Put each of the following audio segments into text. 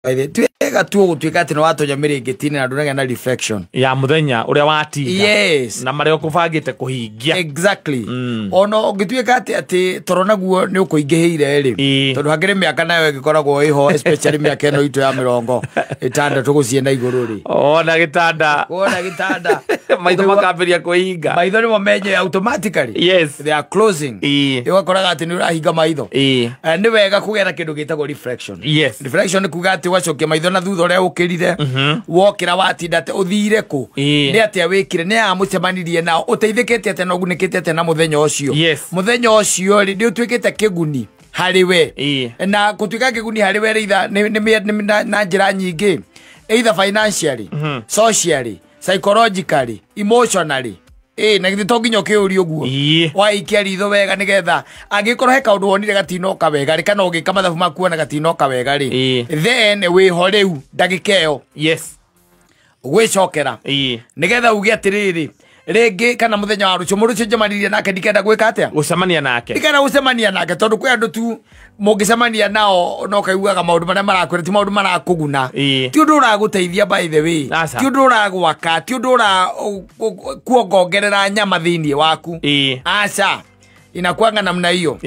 Ti wega tu gũtuĩka atĩ nĩ watonya mĩrĩngĩti-inĩ na ndũnagĩa na reflection ya muthenya uria watinda. Yes. Na maria ukubangite kuhingia. Exactly. Ona ũngĩtuĩka atĩ toro naguo nĩ ũkũingĩhĩire rĩ, tondũ hakĩrĩ mĩaka nayo ĩgĩkoragwo ĩho, especially mĩaka ĩno itũ ya 60 gũciĩ na igũrũ rĩ. Ona gĩtanda. Ona gĩtanda. Maitho makambĩrĩria kwĩhinga. Maitho nĩmo menye automatically. Yes. They are closing. Ũgakoraga atĩ nĩ ũrahinga maitho. Nĩ wega kũgĩa na kĩndũ gĩtagwo reflection. Yes. Reflection nĩ kuga atĩ ũgacokia maitho na thutha ũrĩa ũkĩrire, wokĩra watinda atĩ ũthire kũ, nĩ atĩa wĩkire, nĩ aa mũcemanirie nao, ũteithĩkĩte atĩa na ũgunĩkĩte atĩa na mũthenya ũcio. Yes. Mũthenya ũcio rĩ, nĩ ũtuĩkĩte kĩguni harĩ we. Na gũtuĩka kĩguni harĩ we rĩ, either nĩ na njĩra nyingĩ, either financially, socially, psychologically, emotionally. Na githĩ to nginya ũkĩũrie ũguo? Waikia ritho wega nĩgetha angĩkorwo he kaũndũ wonire gatinoka wega rĩ, kana ũgĩka mathabu maku wona gatinoka wega rĩ, then wĩho rĩu ndagĩka ĩyo. Yes. Gwĩcokera. Nĩgetha uge atĩrĩrĩ, rĩngĩ kana mũthenya wa rũciũ, mũndũ ũcio njemanirie nake ndikenda gwĩka atĩa? Gũcemania nake. Ndikenda gũcemania nake, tondũ kwĩ andũ tu mũngĩcemania nao no kaiguaga maũndũ marĩa marakwĩra ti maũndũ marakũguna. Ti ũndũ ũragũteithia by the way. Aca. Ti ũndũ ũragwaka, ti ũndũ ũra kuongongerera nyama thĩinĩ waku. Aca. Inakuanga namna hiyo.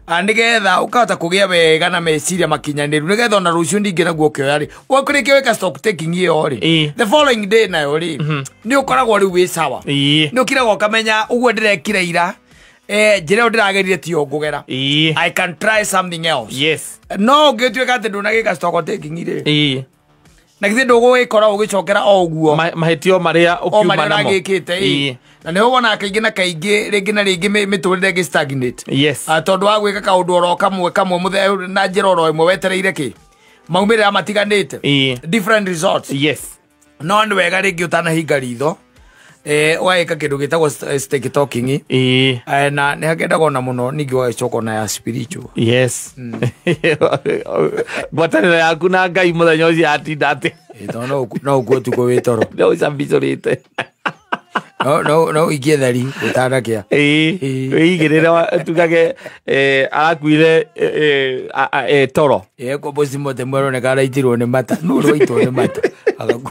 Nĩgetha ũkahota kũgĩa wega na meciria makinyanĩru, nĩgetha ona rũciũ ningĩ naguo ũkĩoya rĩ, wakũrĩkia wĩka stock taking ĩyo rĩ, the following day nayo rĩ, nĩ ũkoragwo rĩu wĩ sawa. Nĩ ũkiraga ũkamenya ũguo ndĩrekire ira, njĩra ĩyo ndĩragerire tiyo ngũgera. I can try something else. Yes. No ũngĩtuĩka atĩ ndũnagĩka stock taking rĩ, na githĩ ndũgũgĩkora ũgĩcokera o ũguo. Mahĩtio marĩa O ũkiuma marĩa namo. ũragĩkĩte, Na nĩho wonaga kaingĩ na kaingĩ, rĩngĩ na rĩngĩ mĩtũrĩre ĩngĩ stagnate. Yes. Tondũ wa gwĩka kaũndũ oro kamwe kamwe na njĩra oro ĩmwe wetereire kĩ? Maumĩrĩra matiganĩte. Different results. Yes. No nĩ wega rĩngĩ ũtanahinga ritho, ũgagĩka kĩndũ gĩtagwo stick talking. Na nĩ hakendagwo na mũno ningĩ ũgagĩcoka ona ya spiritual. Yes. Ngwatanĩro yaku na Ngai mũthenya ũcio yatinda atĩa? Tondũ no ũkue ũtukũ wĩ toro. No ũcambicũrĩte. No, no, no ũikie theri gũtanakĩa. Wĩigĩrĩre tugage, arakuire, toro. Kwa postmortem aroneka araitirwo nĩ mata. Nũ ũrwaitwo nĩ mata? Agakua.